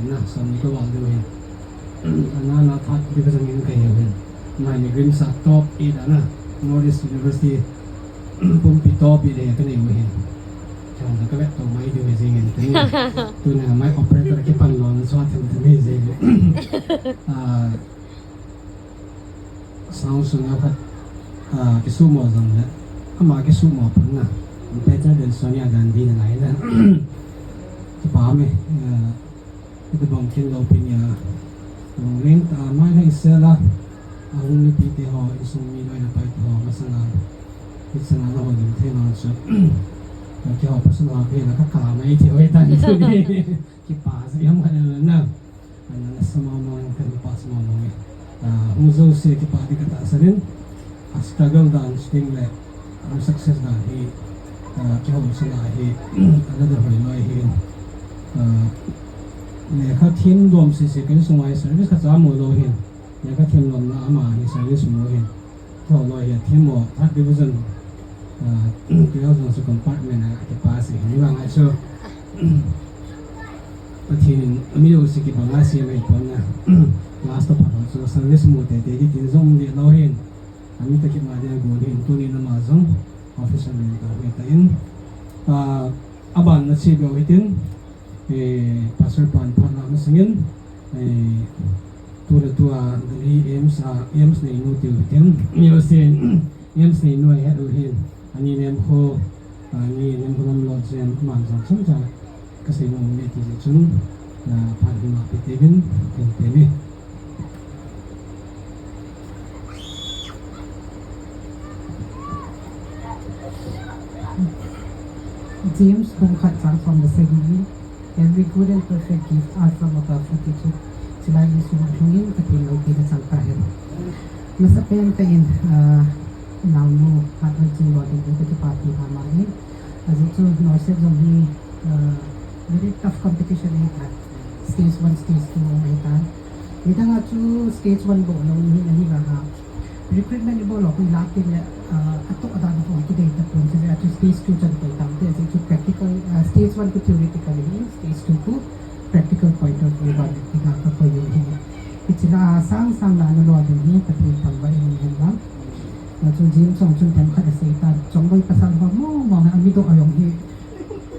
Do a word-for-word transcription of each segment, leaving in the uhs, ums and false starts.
Na, som ni ka val diu hin. Ana na third division in ka hiu hin. Amani GRIHMSA top eight ana. North East University pumpi top eight a ka nei u hin. Chang ka vet to mai diu hi jing in. Tuni, tuni a mai operator kipan lou na so thim thim hi jing. Ah, Sound sunga khat, ah, kisumo jong le, ama kisumo pon na. Better than Sonia Gandhi na lai na. Kipa me, ah, ita bang kin lo pin ya. Long len ta mai leng sela. Ahung ni pi te ho, isung mi loi na pai te ho, masanga. Isanga na ho lim the na so. Ki ho pasal ha ke na ka ka mai te ho tan. Kipa si yam ka na. Ana na sama mo ang kan pa sama mo. Ah, hung jouse kipa di kata sanin. A struggle dan sting le, a success dan hi, ah, kihou sala hi, ana da hoi loi hi. Ah, lekha thim dom sese kan sungai service khat cha mu lou hin. Lekha thim dom na ama hi service mu hin. Kihou loi hi thim mo, third division, ah, twelve jong chu compartment a kipa si hin vang a chu. Pathen in ami jouse kibang a sem ahi pon na. Last of all chu service mu teitei kiti jong ding lou hin. Ami toh kipah dia gon hin tuni nama jong official len tah hi ta in. Ah, aban na che beu hitin, eh, Pastor pan phat na masangin, eh, tu le tu a Delhi AIIMS a, AIIMS neinu tiu hitin. Mi jouse AIIMS neinu ahi het u hin. Ani nem kho, ani nem kho lam lo chen aman jong chun cha. Ka sei nom le ti le chun, na phat hima pe te vin, ken te ni. James bung khat chang som le sagi, "Every good and perfect gift are from above," ati chu. Chulai insung a lhungin Pathen loupina chang tahen. Masapen tah in, ah, naonu, Hathoichinlal in ka kipa pi mama in. Ajeh chu NORCET jong hi, ah, very tough competition ahi tan. Stage one, stage two ahi tan. Midang a chu stage one bou lou hi ahi vang a. Recruitment i bol lou khu i la tin le, ah, atoh dan a khu kidei tapon, chujeh a chu stage two chan koi tam te, ajeh chu practical, ah, stage one khu theoretical ahi, stage two khu practical point of view ban, i ga ka koi u ahi. Hiche la a sang sang la na lo ding hi, Pathen thangvah in um hen lang. Ah, chu James jong chun themkhat asei tan, Chongloi pasal ho mong mong a, amidoh a jong hi.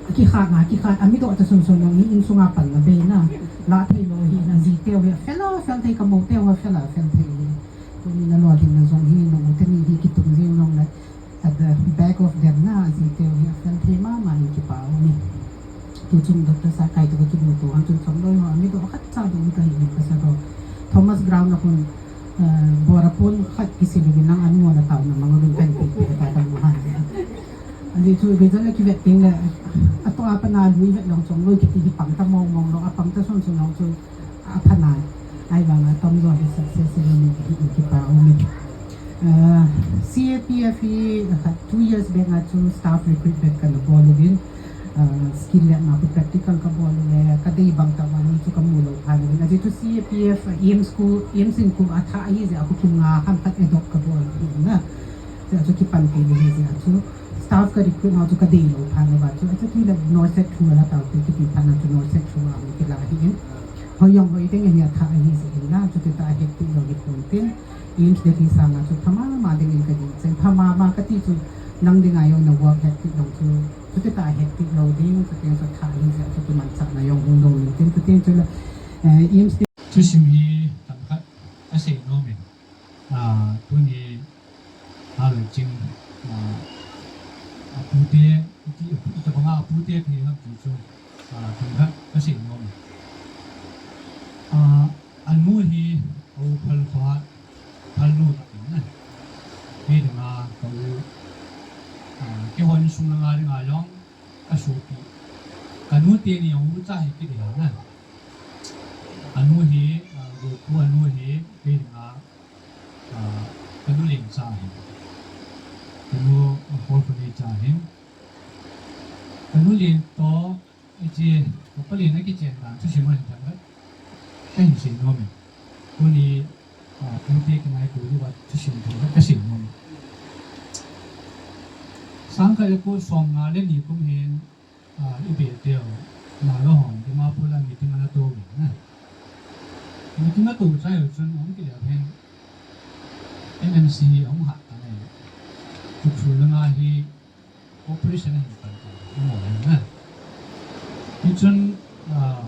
Akikhat na, akikhat, amidoh ta sunsun jong hi, insunga pan na bei na. La thei lou hi na, jiteu hi, fel a fel thei, ka mouteu hi, fel a fel thei hi. Tuni na lolhinna jong hi, nung u teni hi kitung jeng jong le, at the back of them na, ajiteu hi afel thei mama in kipa um e. Tuchun Doctor Sakai toh kakimuto hon chun Chongloi ho, amidoh khat cha ding kahi in kasa ho. Thomas Ground a khun, eh, bora pon khat kisil uvin lang an ngol a taona mang uvin kahin ti pe ta kamu han. Ajeh chu result a kivet teng le, atoh a pat na lui vet jong Chongloi kiti hi pang ta mong mong lou, apang ta sunsun jong chu apha nai, ahivang a atom jo hi success in um in kipa um in. Ah, C A P F hi, ah, two years back a chu staff recruitment kana bol uvin, ah, skill lab ma chu practical kabol u le, kadei bang tah vang chu kamu lou phat uvin. Ajeh chu C A P F, ah, AIIMS khu, AIIMS in khu athah ahi jeh a khu kim nga ham khat adopt kabol u ahi na. Jeh a chu kipan pi u ahi jeh a chu. Staff ka recruit nau chu kadei lou phat uva chu, achuti le NORCET through a la tao te kiti phat na chu NORCET through a hung kila ahi in. Hoi jong hoi ding ahi, athah ahi jeh in na, chuti tah a hectic jong hi pon tin. AIIMS Delhi sanga chu pha mama ding in kagingchen. Pha mama kati chu nang dinga jong na work hectic jong chu, chuti tah a hectic lou ding, chuti chu athah ahi jeh a chu kimanchahna jong hung lou in tin, chuti chu le, eh, AIIMS Thusim hi themkhat kasei nom in. Ah, tuni, ah, Lhoiching, ah, apute, iti, iti banga apute kahi ham ti chu, ah, themkhat kasei nom. Ah, anu hi, au phal pha, phal nu takin na. Kei dinga, kau, ah, keiho insung langa dinga jong, kasopi. Kanu teni jong ucha hi kidei na. Anu hi, ah, Goku anu hi, kei dinga, ah, kanu len cha ahi. Kanu, ah, orphanage cha ahi. Kanu len toh, hiche, kapa len a kichen dan, thusim ahin themkhat kahin sei nom e. Tuni, ah, pute kingaito diuva thusim themkhat kasei nom e. Sangkhat le ko somnga le ni kum hin, ah, i Betel, Naga hon, Dimapur a meeting ana tou uvin na. Meeting a tou chai u chun hung kile hen M M C hi hung hat ta nei. Kuthu langa hi operation ahin pan ta. Mo le na. Hi chun, ah,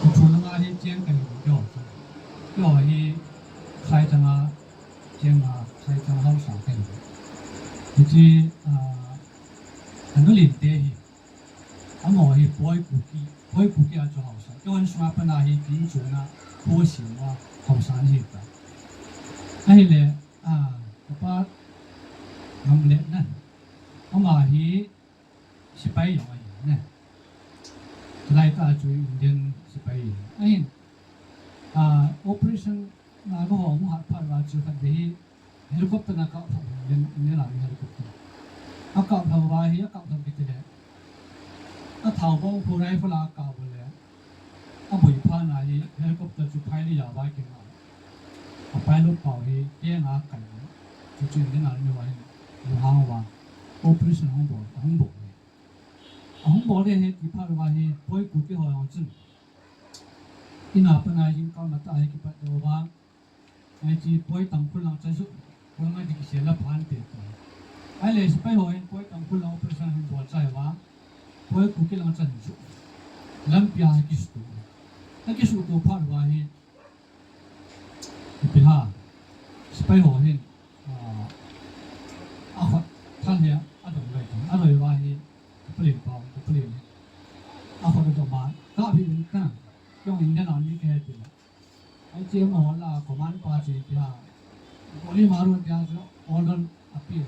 kuthu langa hi chiang kai ni jo. Jo hi khai changa, chiang a khai chang hausa kai. Hi chi, ah, Anulin te hi. Amaho hi Poi Kuki, Poi Kuki a chu hausa. Keiho in sunga pat a hi kin chuna, pu sim a hausa ni hi ta. Ahile, a, kapa Ngamlet na. Ama hi sipai jong ahi na. Tulai ta chu Indian sipai ahin. A, operation na ka ho mu hat phat va chu khat hi helicopter na kap thou, Indian, Indian Army helicopter. A kap thou va hi, a kap thou kiti le. A thau bom khu rifle a kap le. A boi phat na hi helicopter chu phai li ya va ke na. A pilot pau hi ke na kai. Chu chu Indian Army va hi. Lu hang va. Operation hung bol, hung bol le. A hung bol le hi ti phat va hi Poi Kuki ho jong chun. Ina pat a jingkah mata hi kipat le va. Ai ti Poi Tangkhul lang cha ju. Poi lang ti kisia la phan te ta. Ahile sipai ho hin Poi Tangkhul lang operation hin bol chai va. Poi Kuki lang cha ju. Lampi a kisutu. A kisutu phat va hi. Ipi ham. Sipai ho hin. A, a khut thal hi a dong lai ta. A doi va hi. Kapalin pau, kapalin. A khut a dong ma. Ka bi in ta. Jong Indian Army ke ti la. Ai chi amaho la command pa chi tia. Goli maru tia chu order a pe.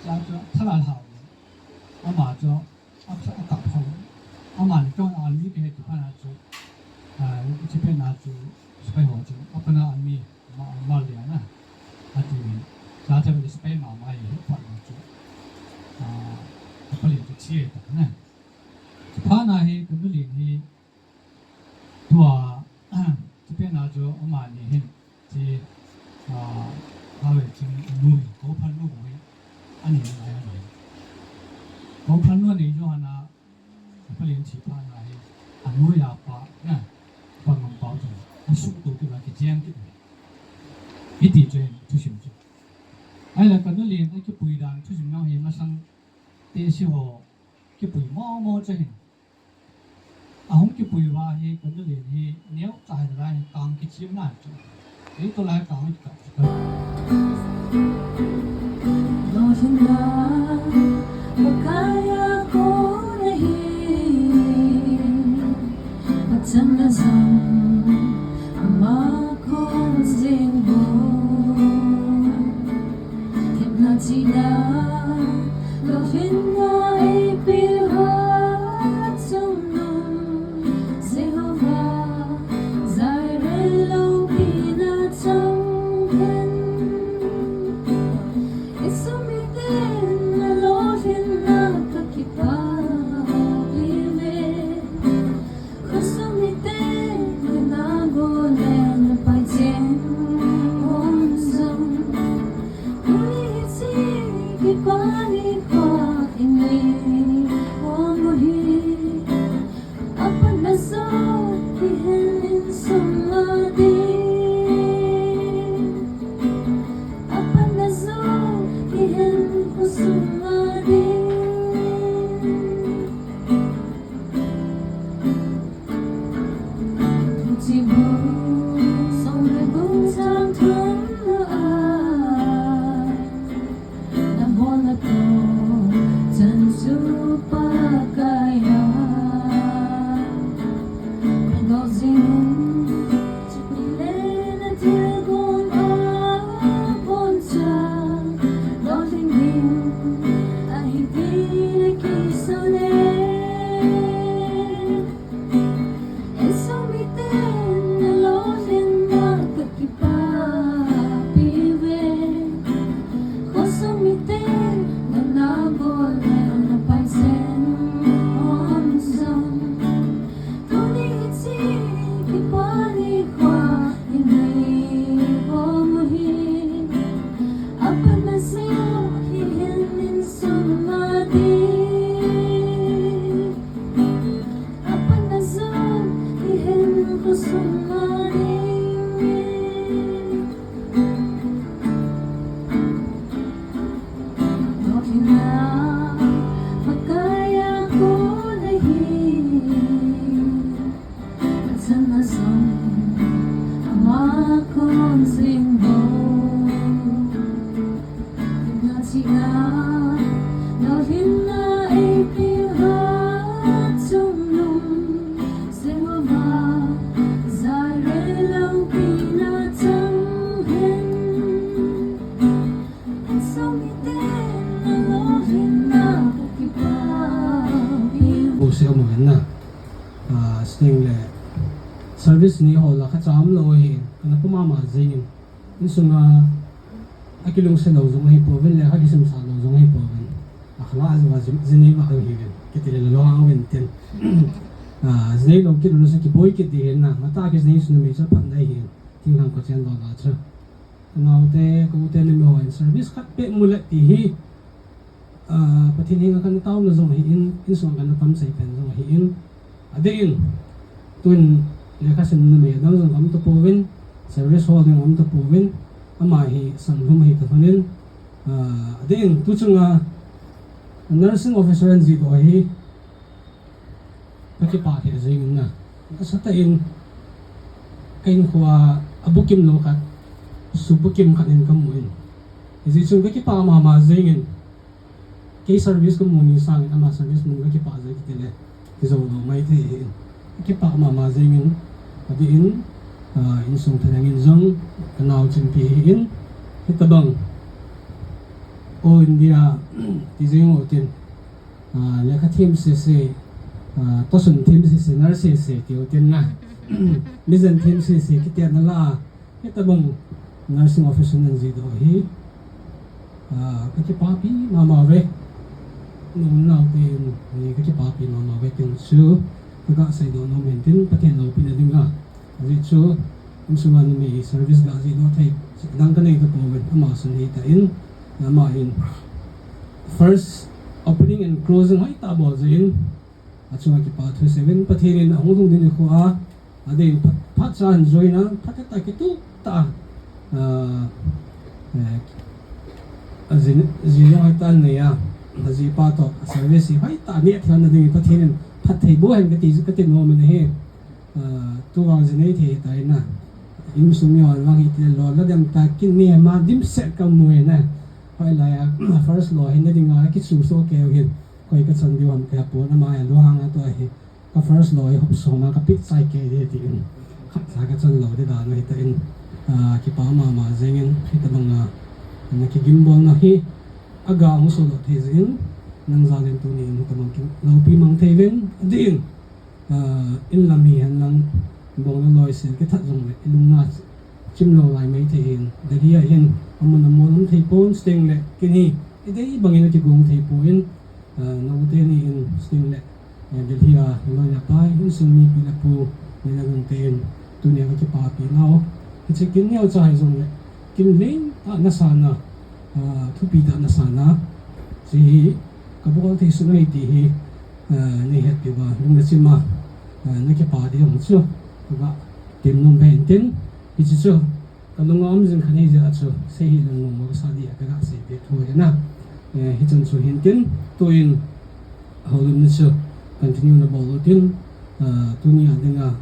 Cha chu thalal hau. Ama chu a, a kap hau. Ama ni chun army ke he tu pana chu. A, chi pe na chu sipai ho chu. A pana army ma, ma lia na. A ti ni. Cha cha sipai ma ma ye pa na chu. A, a pa le chu chi ta na. Phat na hi Kanulin hi Tua, chi pe na chu amani hin, chi, a, a ve ching anu hi, ko phan nu hi, ani na ya ni. Ko phan nu ni jo na, pa lin chi pa na hi, anu ya pa, na, pa ngam pau chu, a suk tu ki la ki chiang ki. Iti chu hin, thusim chu. Ai la Kanulin, a kipui dan, thusim nang hi, masang, te si ho, kipui mo mo chu hin. Ahung kipui va hi Kanulin hi neo chai lai kang kichim na chu. Ei to lai kang kap chu. Lo hin la, makaya ko nahi, pachan na zam, ama ko zing bo. Kipna chida, lo hin na ei pi ha chung. Jehovah Jireh, lo pi na chang hen. Isumiten na lo hin na ka kipa live. Khosung miten na go le na pai chen hon sung. Tuni hiche kipa nikho in nei hon mo hi. Apat na jo kihen insung a ding. Apat na jo kihen khosung a ding. Bo se mo na. Ah, sting le service ni ho la kha cham lo hi. Kana puma ma jingin. Insunga akilungset lou jong ahi pouvin, lekha kisimsa lou jong ahi pouvin. Akhala aji va jin, jin nei va ahi uvin. Kiti le lo hang uvin tin. Ah, jin nei lou kit lou se kiboi kit ding ahi na. Mata kijin nei sun mi cha phat na ahi. Thinglhang ko chen lou la cha. Ka naote, ka ute ni mi ho in service khat pe mu le ti hi. Ah, Pathen henga kana taona jong ahin, insung kana tamsei pen jong ahin. Adeh in, tun lekha sim numei adang jong aum tapouvin, service ho ding aum tapouvin, ama hi sanglhum ahi talhon in, ah, adeh in, tu chunga nursing officer in jih doh hi, ka kipah lheh jeng in na. Asatah in, ka hinkhoa, abukim lou khat, subukim khat in ka mu in. Hijeh chun ka kipah mama jeng in, Kei service ka mu ni sangin ama service mun ka kipah jeh kiti le, kijou lou mai thei ahi. Kipah mama jeng in, adeh in, ah, insung thaneng in jong, ka nao chingpi ahi in, hitabang, All India, ti jeng u tin, ah, lekha them sese, ah, tosun them sese, nurse sese, ti u tin na. Mijen them sese, kiti na la, Hitabang nursing officer in jih doh hi, ah, ka kipapi mama uve. Nung nao te in, eh, ka kipapi mama uve tin chu, ka ga seidoh nom in tin, Pathen loupina dinga. Ajeh chu, insunga numei service ga jih doh thei, dang ka nei tapouvin, ama sun hita in, ama in first opening and closing hoitah bol jeh in, achunga kipa thu seuvin, Pathen in ahung lhung ding nikho a, Adeh in phat, phat cha ahin join a, phat tah kituh tah a, ah, eh, aji, ji jong hoitah in anei a, ajipa toh service hi hoitah a neh thei na ding in Pathen in phatthei boh hen kati, kati nom in ahi, ah, tu vang ji nei thei tai na. Insung mi hon vang hiti le lol la dem ta kin ni ma dimset ka mu e na. Hoilai a, first lo hin na ding a kisu so keu hin. Koi ka chan diu ham ka pon ama a lu hang a toh ahi. Ka first lo hi hop soma ka pit chai kei de tin. Khat cha ka chan lou de dan u hita in, ah, kipa mama jeng in hitabang a, na kigim bol na hi, aga hung so lou thei jeh in, nang jal in tuni in hitabang kin loupi mang thei uvin, adeh in, ah, in lam hi hen lang bong le loi sil kithat jong le, i lungna chim lou lai mai thei in, Delhi a hin, amun amol um thei pon, sting le, kin hi, i dei bang in a kigong thei pon, ah, na u te ni in, sting le, Eh, Delhi a, loi le pai, insung mipi le pu, ni le nung ten, tunia ka kipapi nau. Hiche kin neo cha hi jong le, kin leng tah na sa na, ah, thupi tah na sa na. Hiche hi, ka bol thei sun ahi ti hi, ah, nei hetpi uva, lung le chim a, ah, na kipa ding jong chu, ka ga tem nom ve in tin, hiche chu, Ka lung a um jing khat hi jeh a chu, sei hi lung lung mo ka sa dia ka ga sei pe thu hi na. Eh, hichan chu hin tin, tu in, houlim na chu, continue na bol u tin, ah, tuni a ding a,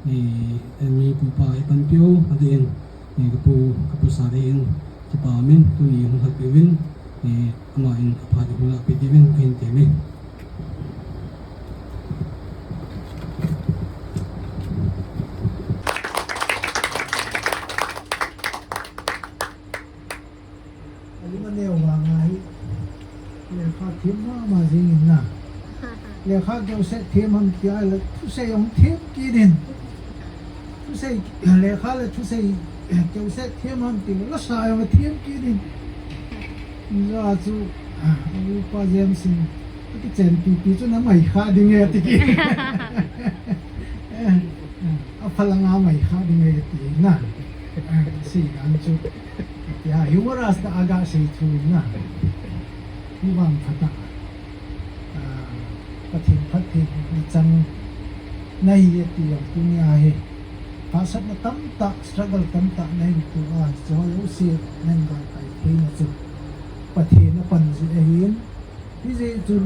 eh, eh, mi pu pa i panpi u, adeh in, eh, ka pu, ka pu sa dei in, kipa min, tuni hung hat pe uvin, eh, Ama in aphat hung lah peh diuvin kahin temme. Alima neo vang ahi. Lekha them mama jing in na. Lekha keu set them ham tia le thusei jong them kit in. Thusei, lekha le thusei, keu set them ham ti le, la sa jong them kit in. Hijeh a chu, ah, upa James in, kichenpi pi chu na mai kha ding e ti kit. Eh, eh, aphalang a mai kha ding e ti na. Eh, si dan chu. Tia humorous tah a ga sei thu na. Hivang phatah. Ah, Pathen phatthei na chang nahi e ti jong tunia hi. Hahsatna tamtah, struggle tamtah nahin tua, hiche ho jouse nahin galkai theina chu Pathen apan jeh ahin. Hijeh chun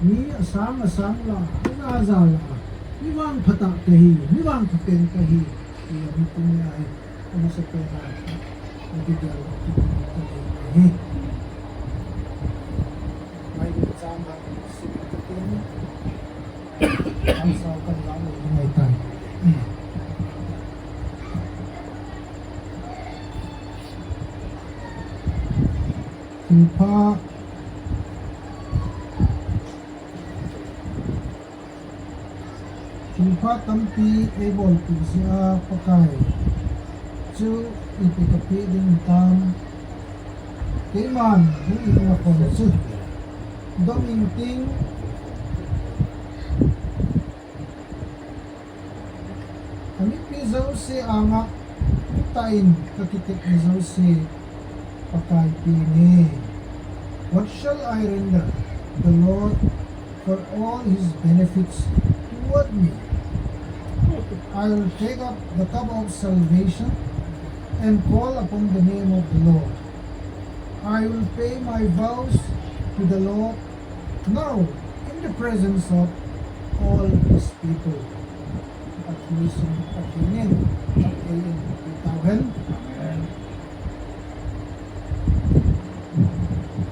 mi asang asang lah a, mi aja ja lah a, mi vangphatah kahi, mi vangphapen kahi, tia mi tum le ahi, amasapen a, akigel a, akigel a, akigel ahi. Bible chang khat sim kit in, Ang sao kan lam u ngai tai. Thilpha, thilpha tampi eibolpeh jeh a Pakai chu ipi kapeh ding hitam. Keiman hung in a kon chu dom ing ting. Kamipi jouse anga, tuta in kakitepna jouse Pakai peng e. What shall I render the Lord for all his benefits toward me? I will take up the cup of salvation and call upon the name of the Lord. I will pay my vows to the Lord now in the presence of all his people. Pathen, Pathen in, Pathen in, Pathen in.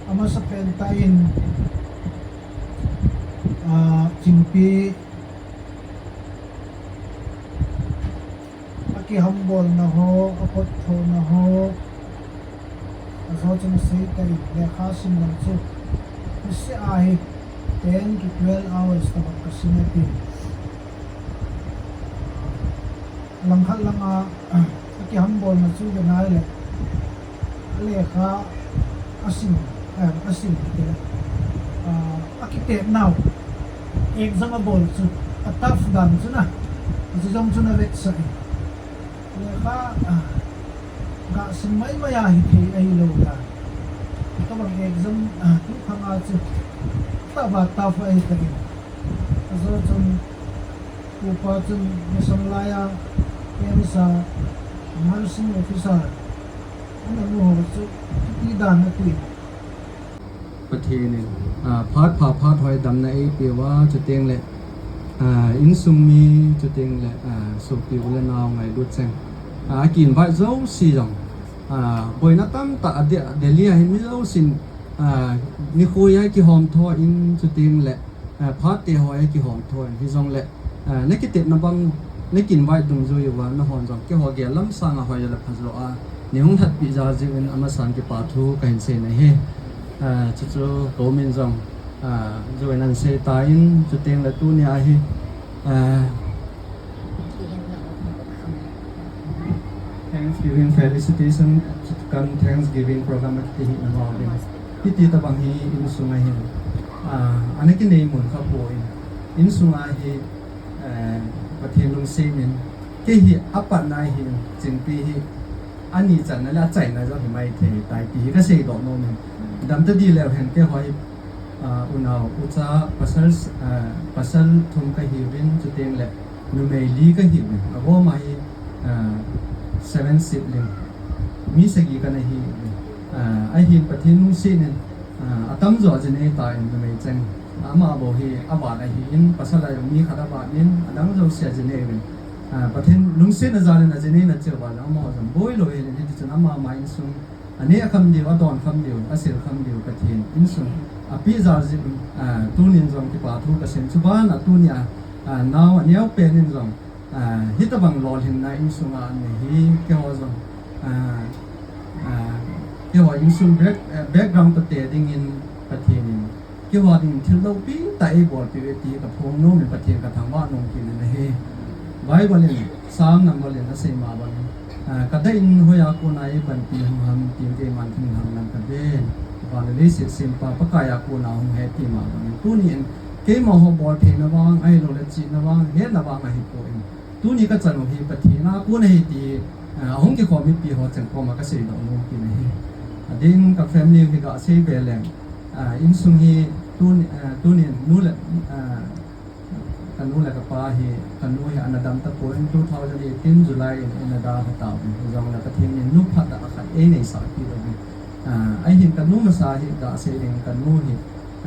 Amasapen tah in, ah, Chingpi, akihambolna ho, aphothona ho, ajo chun asei tah in, lekha sim lang chu, niseh a hi ten to twelve hours tobang kasim e tin. Langkhat langa, akihambolna chu ve nai le, lekha asim, eh, asim te, ah, akitepnau, exam abol chu, a tough dan chu na, chu jong chu na vetsah in. Lekha, ah, gasim mai mai a hithei ahilou dan. Tobang exam, ah, tukhang a chu, tough a tough ahi tah in. Ajo chun, Upa chun masang laiya M S a nursing officer ana mu ho chu kiti dan ati. Pathen in, ah, phat pha phat hoi damna eipeuva, chuteng le, ah, insung mi, chuteng le, ah, sopi u le nao ngailut cheng, ah, aki invite jouse jong, ah, boina tamtah a Delhi a hin mi jousen, ah, nikho a kihom tho in, chuteng le, ah, phat te ho a kihom tho in, hijongle, ah, nakitepna bang, naki invite dungjui uva, nahon jong keiho gel lam sanga hoi le phajo a nei hung lhatpi jal jeh uvin amasan kipa thu kahin sei nahi. Ah, chuchu ka um in jong, ah, join ahin sei tan, chuteng le tunia hi, ah, Thanksgiving felicitation cum Thanksgiving program akiti hi nangho ding. Hiti tabang hi insunga hin, ah, ana kinei mun kha poi. Insunga hi, eh, Pathen lungset in, kei hi apatna hi, Chingpi hi ani channa le achaina jong hi maithei tai ti hi kasei doh nom in. Damta di leu hen keiho hi, ah, unau, ucha, pasal, ah, pasal thum kahiuvin, chuteng le numei li kahiuvin. Agoma hi, ah, seven sibling. Mi sagi kana hiuvin. Ah, ahin Pathen lungset in, ah, atamjo aji nei tan numei cheng. Ama bou hi avat ahin, pasal a jong mi khat avat in, adang jouse aji nei uvin. Ah, Pathen lungsetna jal in aji neina cheh uva jong amaho jong boilou hel in, hiti chun ama ama insung anei akham diu, adon kham diu, asil kham diu Pathen insung apeh jal jeh un, ah, tunin jong kipa thu kasei in, chuban a tunia, ah, nao aneo pen in jong, ah, hitabang lolhinna insunga anei hi keiho jong, ah, ah, keiho insung back-, eh, background toh te dingin Pathen in keiho dingin thil loupi tah eibolpeh uve ti kaphong nom in Pathen kathangvah nom kit in ahi. Bible in Psalm number in asei ma bangin, ah, kadah in hoiya kona eipanpi hung ham tin keiman thinglhang lang kaven. Van le leiset sempa Pakaiya kona hung ahi ati ma bangin, tunin keimaho boltheina vang, ahilouleh chihna vang, hetna vang ahipoi. Tuni kachan u hi Pathen a kon ahi ti, ah, ahung kikhom mipi ho cheng koma kasei doh nom kit in ahi. Ading ka family hi gasei ve leng, ah, insung hi tun-, ah, tunin nu le, ah, Kanu le kapa hi, kanu hi ana dam tapon, two thousand eighteen July in ana dalha tauvin. Hijongle Pathen in nu phatah khat eineisah peh uvin. Ah, ahin kanu masa hi gasei ding, kanu hi,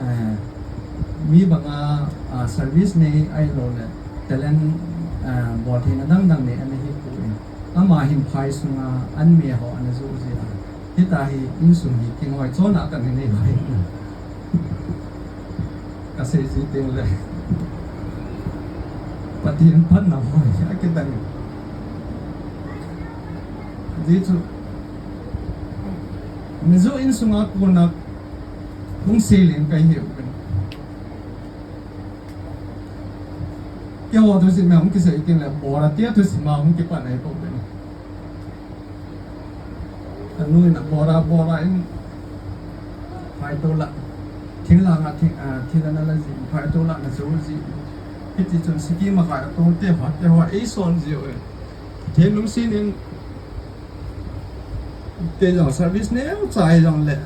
ah, mi banga, ah, service nei ahilouleh talent, ah, boltheina dangdang nei ana hipoi. Ama hin phai sunga an me ho ana joh jia. Hitia hi insung hi kingoi chona kana nei uve. Kasei ji tengle Pathen phatna ho hi akitang. Ajeh chu, najoh insunga kona hung seileng kahi uvin. Keiho thusim a hung kisei tengle, bora tia thusim a hung kipan ahipoi. Kanu in bora, bora in phaito la, thing langa thing, ah, thing ana la ji, phaito la ana joh ji. Hiti chun siki makai atong te ho, te ho eison jiuve. Pathen lungset in, kei jong service neocha hijongle,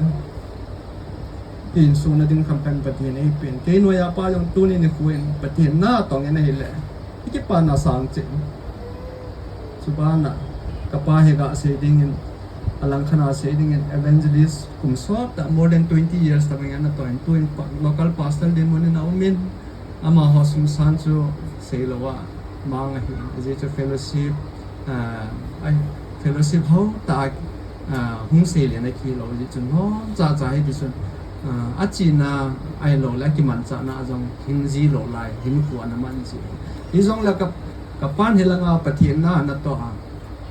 kei insung na ding khamkhat Pathen in eipen. Kei noiya pa jong tuni nikho in Pathen na tong in ahile, ikipana sang cheh. Chubana, kapa hi gasei dingin, alangkhat a sei dingin evangelist kum sottah, more than twenty years tabang ana toh in, tuin pa-, local pastor dinmun in aumin, amaho sumsan chu seilouva mang ahi, ajeh chu fellowship, ah, ai, fellowship houtah, ah, hung seileng akilou jeh chun, nom chacha hiti chun, ah, achena ahilouleh akimanchahna a jong hing jilou lai, hinkho ana man ji. Hijongle ka, kapan hilanga Pathen na ana toh a,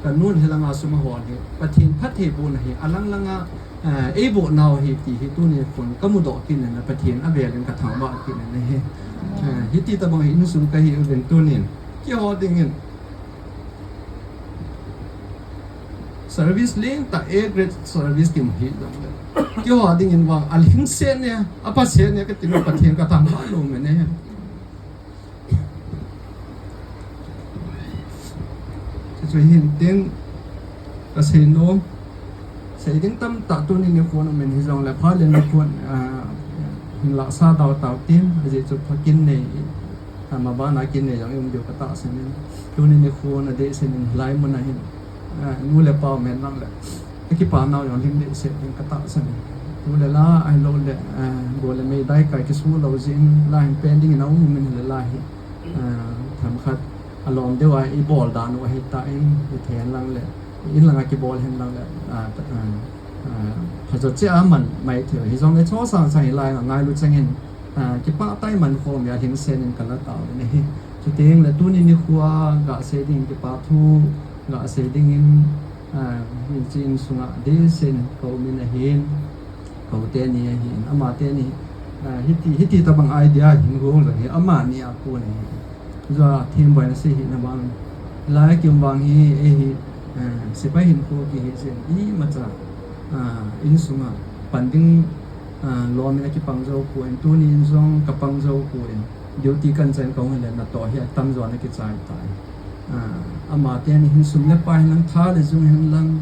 kanun hilanga sum ahol hi Pathen phattheibohna hi, alang langa, ah, eiboh nau ahi ti hi tuni khun kamudoh kit in, Pathen avel in kathangvah kit in ahi. Ah, hiti tabang hi insung kahi uvin tunin, keiho dingin service lentah, A grade service kimu hijongle, keiho dingin vang alhingset ne, aphaset ne kati le Pathen kathangvah lou mene. Chuchu hintin kasei nom, sei ding tamtah tuni nikhon umin hijongle, phat le nikhon, ah, hin lahsa tau tau tin, ajeh chu phakin nei, ah, mabana kin nei jong i um diu katahsan in, tuni nikhon adehset in hilai mun a hin, ah, nu le pa um henlang le, akipa nau jong lhing dehset ding katahsan in. Tu le la, ahilouleh, ah, go le mei daikai kisu lou jeh in, la hin pen dingin aum umin hile la hi, ah, themkhat alom deuva ibol dan u ahitan, ithen lang le, in langa kibol hen lang le, ah, ah, ah, phajo cheh a man mai thei u hijongle, chosang sang hilai a ngailu chengin, ah, kipah tah in mankhom a lhingset in kala tauvin ahi. Chuteng le tuni nikho a gasei ding kipa thu gasei dingin, ah, hiche insunga dehset in kaumin ahin, kou teni ahin, ama teni, ah, hiti, hiti tabang idea hin gong jong hi amani a kon ahi. Jua themboina sei hina bang, lai a kium vang hi, eihi, ah, sepai hinkho kihi jeh in imacha, ah, insunga pan ding, ah, lom in akipang jou poi, tunin jong kapang jou poi, duty kan chan kahung hile natoh hi atamjo ana kichai tai. Ah, ama teni hin sum le pai hen lang, tha le jung hen lang,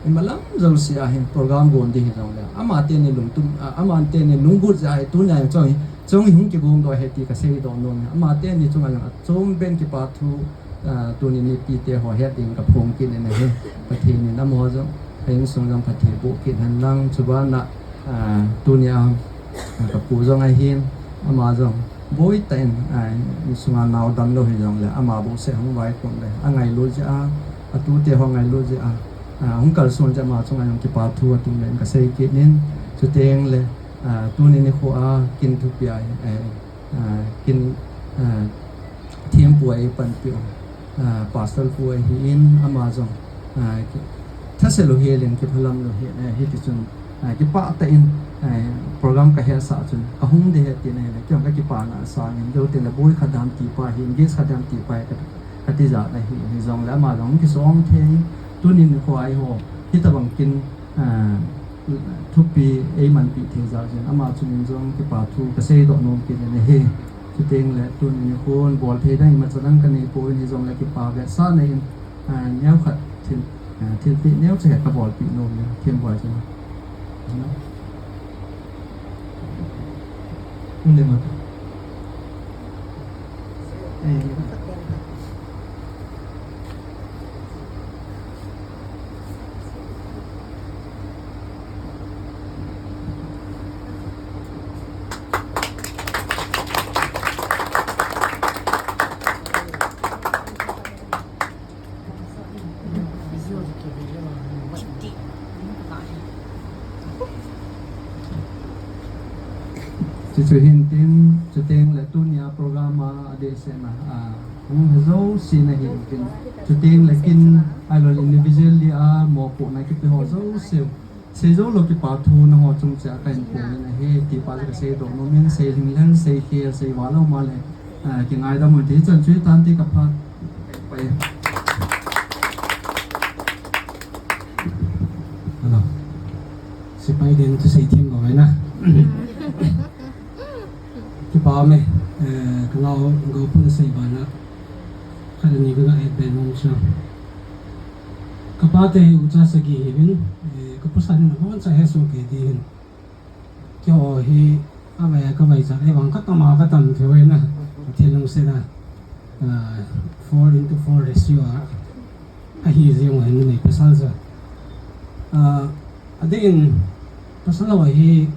imalam jouse a hin program gon ding hijongle, ama teni lungtum, ah, ama teni lunggut jeh a hi tunia jong hi, jong hi hung kigong doh ahi ti kasei doh nom e. Ama teni chunga jong achom ben kipa thu, ah, tuni nipite ho het ding kaphong kit in ahi. Pathen in amaho jong, ka insung jong phatthei boh kit hen lang, chubana, ah, tunia, ah, kapu jong ahin, ama jong boitah in, ah, insunga nao damlou hijongle, ama bouseh hung vaikon le, angailut jeh a, atute ho ngailut jeh a, ah, hung kalson jeh a, ama chunga jong kipa thu atum le in kasei kit in, chuteng le, ah, tuni nikho a kin thupi a, eh, ah, kin, ah, thempu a eipanpiu, ah, Pastor pu ahin, ama jong, ah, thasel u hel in, kiphalam lou hel, eh, hiti chun, ah, kipah tah in, eh, program kahetsah chun kahung ding ahi tin ahile, kei jong kakipana asang in, jou teng le boi khat dam tipa hi, engage khat dam tipa hi ka, kati jat ahi, hijongle ama jong kisong thei, tuni nikho a eiho hitabang kin, ah, thupi eimanpi thei jeh in ama chungin jong kipa thu kasei doh nom kit in ahi. Chuteng le tuni nikhon bolthei dang imacha dang kanei poi, hijongle kipa vetsahna in, ah, neokhat thil, ah, thilpeh neocha khat kabolpeh nom e, thempu chunga. Hung le ma. Chuchu hintin, chuteng le tunia program a adehsetna, a, hung he jouse na hintin, chuteng le kin, ailou le individually a mopohna kipe ho jouse. Seijou lou kipa thu nangho chung cheh a kahin pui in ahi, ti pa chu kasei doh nom in, sei lhinglhen, sei khel, sei val lou ma le, a, kingaidam un ti chan chu tan ti ka phat. Pai. Hello. Sepai din thusei thim lou na. Kipa me, eh, ka nao go pun sei bana. Khat ni ka ga et be nom chu. Ka pa te hi ucha sagi hi vin, eh, ka pasal in abon cha he so ke ti hin. Keiho hi, a vai, ka vai cha, e vang ka tam a, ka tam thei na. Thilung se na. Ah, four into four ratio a. Ahi jing u hin ni pasal cha. Ah, adeh in pasal ho hi,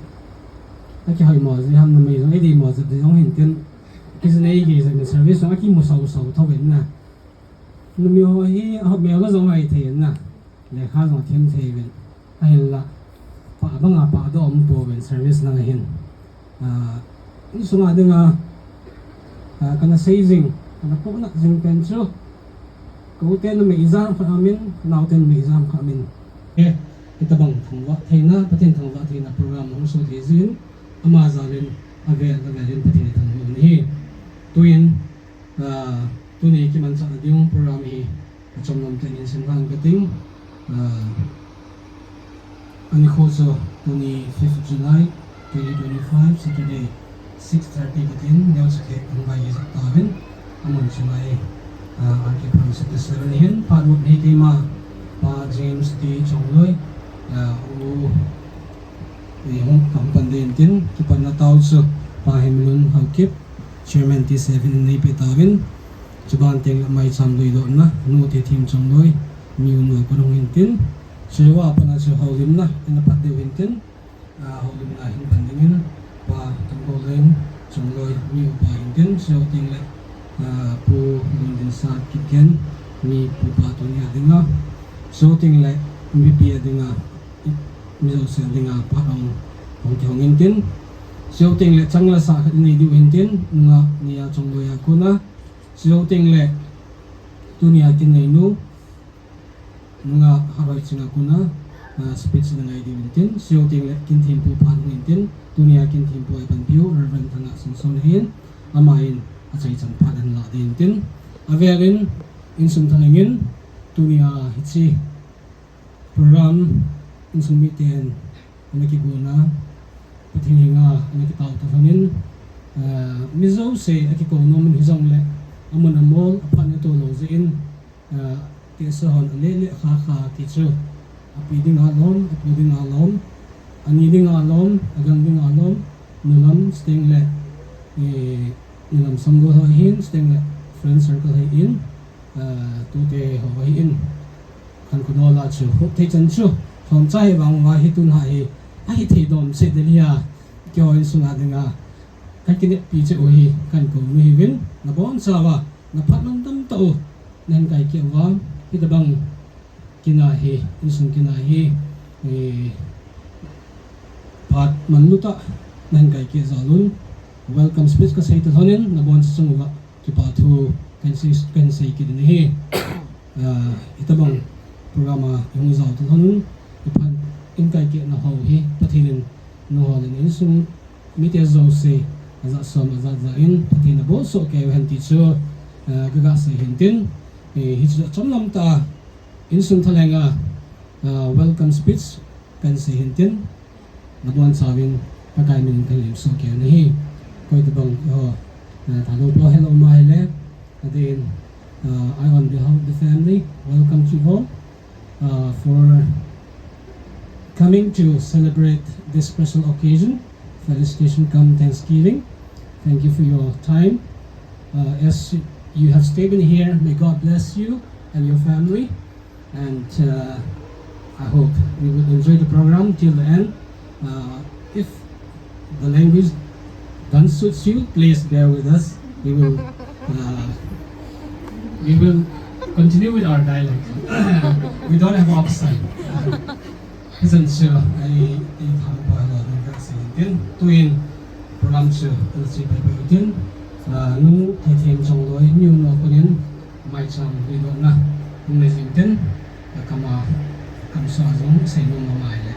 a kihoi mo ji ham numei jong, e di mo ji di jong hintin. Kijinei kijin service jong a kimu sau sau tho vin na. Numei ho hi, a hop mel jong ahi thei na. Lekha jong thim thei vin. Ahinla, pa banga pa doh um pouvin service lang hin. Ah, insunga dinga, ah, kana sei jing, kana pohna jing pen chu. Ka u te numei ijat khat aum in, ka nao te numei ijat khat aum in. Eh, hitabang thangvah theina, Pathen thangvah theina program hung so thei jin, ama jal in, avel, avel in Pathen thangvah u ahi. Tuin, ah, tuni kimanchah na ding program hi, achom lam tah in sim lhang ka ting. Ah, ani kho chu tuni fifth July twenty twenty-five, Saturday, six thirty ka tin, neo sakhi hung vai jep tauvin, amun chu mai, ah, R K Farm Sector seven hin, phat mut hi keima, Pa James T Chongloi, ah, u, i hung kam pan din tin, kipatna tao chu, Pa Hemlun Haokip, Chairman T seven in nei pe tauvin, chuban teng le maicham doidohna, nu te thim Chongloi, mi u nu kon hung hintin, chua pat na chu houlimna, ina pat deu hintin, ah, houlimna hin pan dingin, Pa Tongkholen Chongloi, mi upa hintin, chuteng le, ah, Pu Lundinsat Kipgen, mi pupa tunia dinga, chuteng le mipi a dinga, mi jouse dinga phat hung, hung kihong intin. Chuteng le chang le sa khat inei diu hintin, nunga nia Chongloi a kona. Chuteng le tunia kin neinu, nunga Haroi Ching a kona, ah, speech na ngai diu hintin. Chuteng le kin thempu phat hung hintin. Tunia kin thempu a ipan piu, Reverend Thanga Singson hin, ama in achaichan phat ahin la ding hintin. Avel in, insung thalheng in, tunia hiche program insung miten ana kigona, Pathen henga ana kitao ta lhonin, ah, mi jouse akikou nom in hijongle, amun amol, aphat na to lou jeh in, ah, tehse hon ale le kha kha ti chu, api dinga lom, apu dinga lom, ani dinga lom, agang dinga lom, nulam, chuteng le, eh, nulam sanggol ho hin, chuteng le friend circle ho hin, ah, tute ho hin, khankho dol a chu, hop thei chan chu, hom cha hi vang uva hi tun ha hi, ahi thei dom se ding ahi a, keiho insung a dinga, ka kineppi cheh u hi, kahin kou nahi uvin, nabon chauva, naphat mantam tah u, nahin kai keh uva, hitabang kin a hi, insung kin a hi, eh, phat manlu tah, nahin kai keh jal un, welcome speech kasei ta lhonin, nabon cha chung uva, kipa thu kahin sei, kahin sei kit in ahi. Ah, hitabang program a ihung jao ta lhon un, iphat in kai keh na ho hi, Pathen in nangho le na insung mite jouse, ajat som, ajat ja in, Pathen in abol soh kei u hen ti chu, ah, ka ga sei hintin, eh, hichu achom lam tah a, insung thalheng a, ah, welcome speech kahin sei hintin, nabon chauvin Pakai min in kahin lemsoh kei u ahi. Koi tabang ho, ah, Thadou po hello ma hile, adeh in, ah, I on behalf of the family, welcome to you all, ah, for coming to celebrate this special occasion, felicitation cum Thanksgiving. Thank you for your time. Uh, as You have stayed in here. May God bless you and your family. And uh, I hope you will enjoy the program till the end. Uh, if the language don't suits you, please bear with us. We will uh, we will continue with our dialogue. We don't have option. Hisan chu, ai, i tham pa lo ni ka sin tin, tuin program chu, tu si pai pai tin, ah, nu thei them chong loi, nu no kunin, mai chang ni lo na, nu le jing tin, ka kama, kam sa jong, sei nu ma mai le,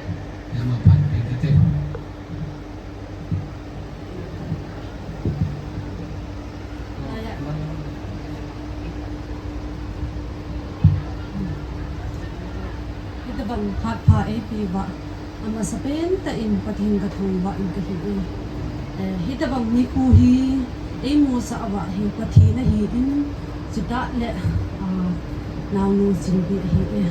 ya ma phan pe te te. Hitabang phat pha eipeuva, amasapen tah in Pathen kathangvah in kahi e. Eh, hitabang nikho hi eimusah uva hi Pathen ahin, chutah le, ah, naonu Jingpi ahi e.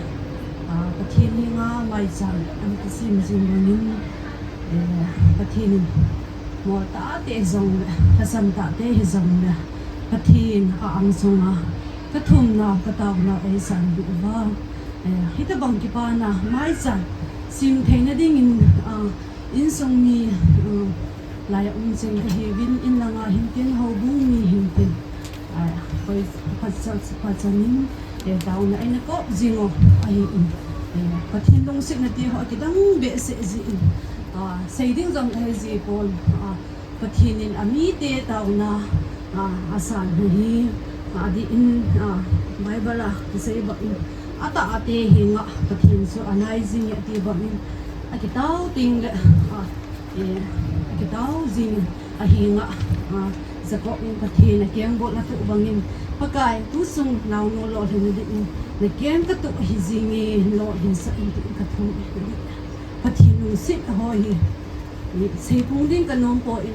Ah, Pathen henga maicham ana kisim jing bangin, eh, Pathen in mol tah te hijongle, lhasam tah te hijongle, Pathen a-ang sunga kathumna, kataona eisan beh uva. Eh, hitabang kipana maicham sim theina dingin, ah, insung mi, ah, laiya um cheng kahiuvin, in langa hin tin, houbung mi hin tin. Ah, koi phat cha, phat chanin, eh, taona eina kop jing u ahin. Eh, Pathen lungsetna ti ho akidang behseh jin. Ah, sei ding jong kahe ji pon. Ah, Pathen in amite taona, ah, asan hi, ah, adih in, ah, Bible a kisei bangin, atah a te henga Pathen chu anai jing e ati bangin, akitao tengle, ah, eh, akitao jing ahenga, ah, Jacob in Pathen akengbol atoh bangin, Pakai, tusung naonu lolhinna dingin nakeng katoh ahi jing e, lolhinsah in tin kathum e. Pathen lungset ho hi, seipung ding kanom poi,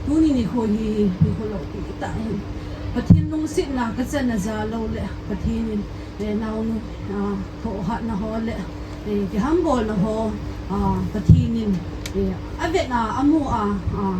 tuni nikho hi, nikho loupi tah ahin. Pathen lungsetna kachan aja lou le, Pathen in, eh, naonu, ah, thohhatna ho le, eh, kihambolna ho, ah, Pathen in, eh, avetna, amu a, ah,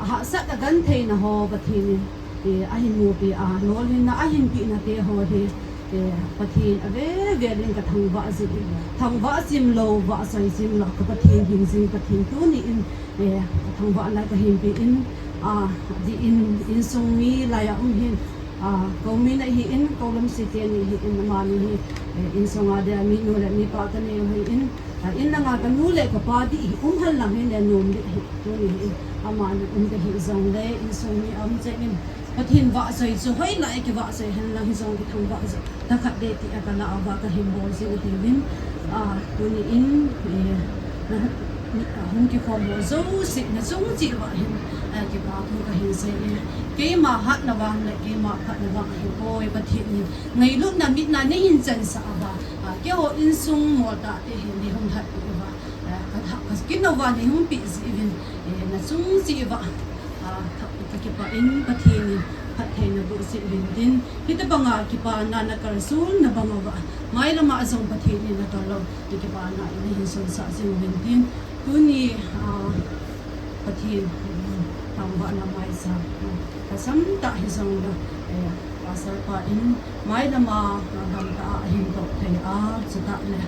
ahahsat agentheina ho, Pathen in, eh, ahin mupi a, lolhinna ahin pehna te ho hi, eh, Pathen avel vel in kathangvah jin, thangvah jim lou, vahchoi jim lou, ka Pathen hing jing Pathen tuni in, eh, kathangvahna kahin pe in, ah, adih in, insung mi laiya um hin, ah, kou min ahin, kou lamsei teni hin, amani hi, eh, insunga dia minu le mipa kanei u ahin, ah, in langa kanu le kapa dih hi um henlang hile nom dih hi, tuni hin, amani um kahi jongle, insung mi um chengin, Pathen vahchoi chu hoilai kivahchoi henlang hijong kithangvah jeh, thakhat dei tia kalah uva kahin bol jing ahiuvin, ah, tuni in, eh, na, ni, ah, hung kikhom ho jouse nachung cheh uva hin, ah, kipa thu kahin sei e. Keima hatna vang le keima phatna vang ahipoi, Pathen in ngailutna mitna neihin chansah uva, ah, keiho insung mol tah te hin neihung lhatpeh uva, ah, ka, ka, kakin uva neihung peh jeh uvin, eh, nachung cheh uva, ah, ka, kakipah in Pathen in phattheina boh jeh uvin tin, hitabanga kipana nakalsonna bang uva, mailama jong Pathen in nakal lou, kipana in neihin sonsah jing uvin tin, tuni, ah, Pathen, mm, thangvahna maicham, mm, lhasam tah hijongle, eh, Pastor pa in mailama, ah, gamtah a ahin toh thei a, chutah le,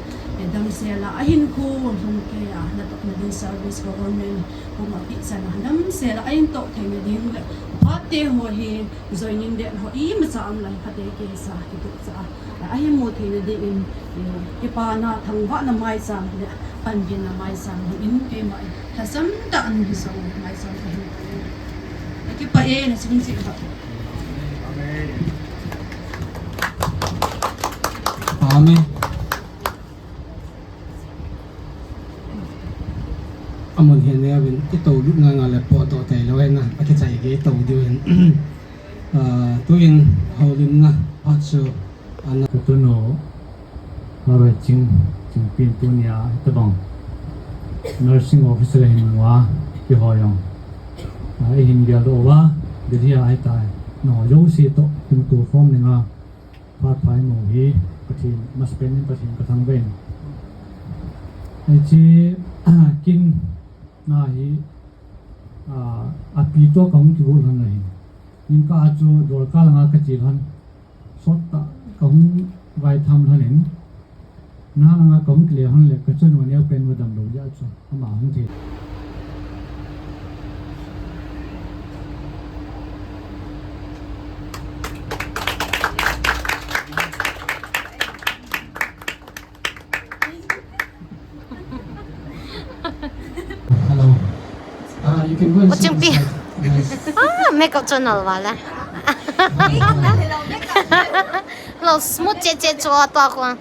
eh, damsel a ahin khu lhung kei a, natohna ding service government puma pehchan a damsel a ahin toh theina ding le, phat te ho hi joining date ho imacha umlou, phat te kisa kituh cha a, ahin mu theina dingin, eh, kipana thangvahna maicham le panpina maicham hung in keima in lhasam tah in hisong maicham kahin. Kakipah e, nachung cheh uva. Amen. Amun hin neuvin, itou lut nga nga le potdoh tailou hen na, akichai gei tou diu hin. Ah, tuin houlimna phat chu ana. Katunu, Haroi Ching, Chingpin tunia, hitabang nursing officer ahin uva, keiho jong, ah, ihin geldoh uva, Delhi a ahitai, nangho jouse toh kimuto khom dinga phat pha imu hi, Pathen, masapen in Pathen kathangvah in. Hiche, kin na hi, ah, api toh kahung kigol lhon ahi. Jingkah a chu dolkal langa kache lhon. Sot tah kahung vaitham lhon in. Nalanga kahung kile lhon le kachanu neopen u damlou jeh a chu ama hung thei. Hello. Uh, you can go and sit beside. Yes. Ah, makeup channel wala. Hello, smooth che che cho to ko.